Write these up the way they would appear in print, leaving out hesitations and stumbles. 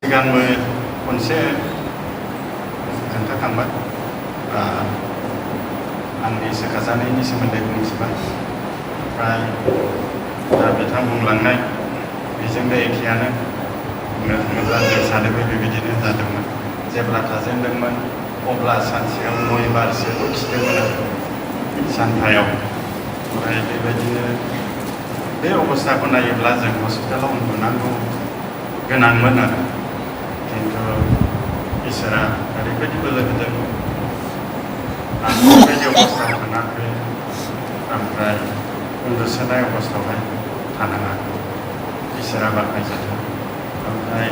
सिगांबो खनसे खोन्थाखांबाय आंनि सोखाजानायनि सोमोन्दै बुंथिबाय ओमफ्राय दा बिथां बुंलांनाय बेजोंनो एखेयानो बुंनो थाङोब्ला जों सानैबो बेबायदिनो जादोंमोन जेब्ला थाजेनदोंमोन अब्ला सानसेयाव 9 बारसोल' खिदोंमोन आरो सानफायाव ओमफ्राय बेबायदिनो बे अबस्थाखौ नायोब्ला जों हस्पिटालाव उन्दुनांगौ गोनांमोन आरो खिन्थु इसोरा ओरैबायदि बोलो होदों आं बेबायदि अबस्थायाव थाङाखै ओमफ्राय उन्दुसोनाय अबस्थायावहाय थानाङाखै इसोरा बाख्नायजाथों ओमफ्राय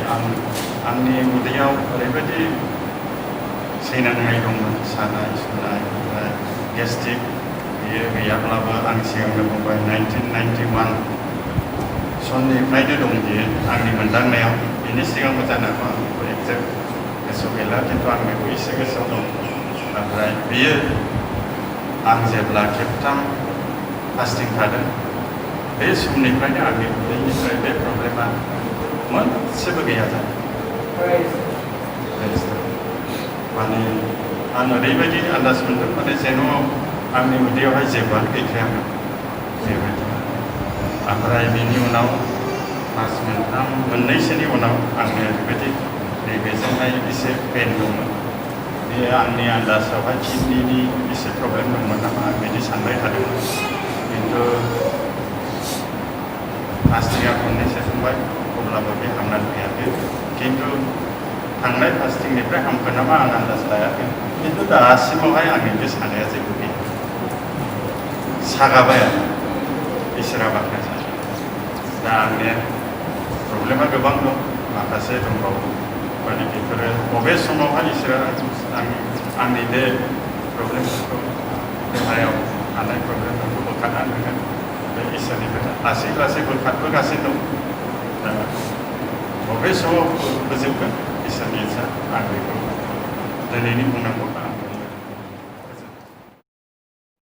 आंनि उदैयाव ओरैबायदि सैनांनाय दंमोन सानाय सुनाय ओमफ्राय गेस्ट्रिक बियो गैयाब्लाबो आं सिगांनो बुंबाय 1991 सननिफ्रायनो दं बियो आंनि मोनदांनायाव बिनि सिगांबो जानो हागौ आं बेखौ एक्जेक्ट गोसोआव गैला खिन्थु आं बेखौ एसे गोसोआव दं ओमफ्राय बियो आं जेब्ला खेबथाम फास्टिं थादों बे समनिफ्रायनो आंनि उदैनिफ्राय बे प्रब्लेमा मोनसेबो गैया जादों माने आं ओरैबायदि आन्दाज मोन्दों माने जेन' आंनि उदैयावहाय जेबोआनो गैखायामोन बेबायदि ओमफ्राय बिनि उनाव मास मोननैसोनि उनाव आङो ओरैबायदि नैबेजोंहाय एसे पेन दंमोन बे आंनि आन्दाजावहाय किडनिनि एसे प्रब्लेम दंमोन नामा आं बिदि सानबाय थादोंमोन खिन्थु फास्टिंआ खननैसो संबाय अब्लाबो बे हामनानै फैयाखै खिन्थु थांनाय फास्टिंनिफ्राय हामगोन नामा आं आन्दाज लायाखै खिन्थु दासिमावहाय आंनि बे सानाया जेबो गैया सागाबाय आरो इसोरा बाख्नायजाथों दा आंनि प्रब्लेमा गोबां दं माखासे दंबावो माने बेफोरो बबे समावहाय इसोरा आंनि बे प्रब्लेमफोरखौ देहायाव थानाय प्रब्लेमफोरखौ बोखारनानै होगोन बे इसोरनि खोथा लासै लासै बोखारबोगासिनो दं दा बबे समाव फोजोबगोन इसोरनि इच्छा आं बेखौ दिनैनि बुंनांगौ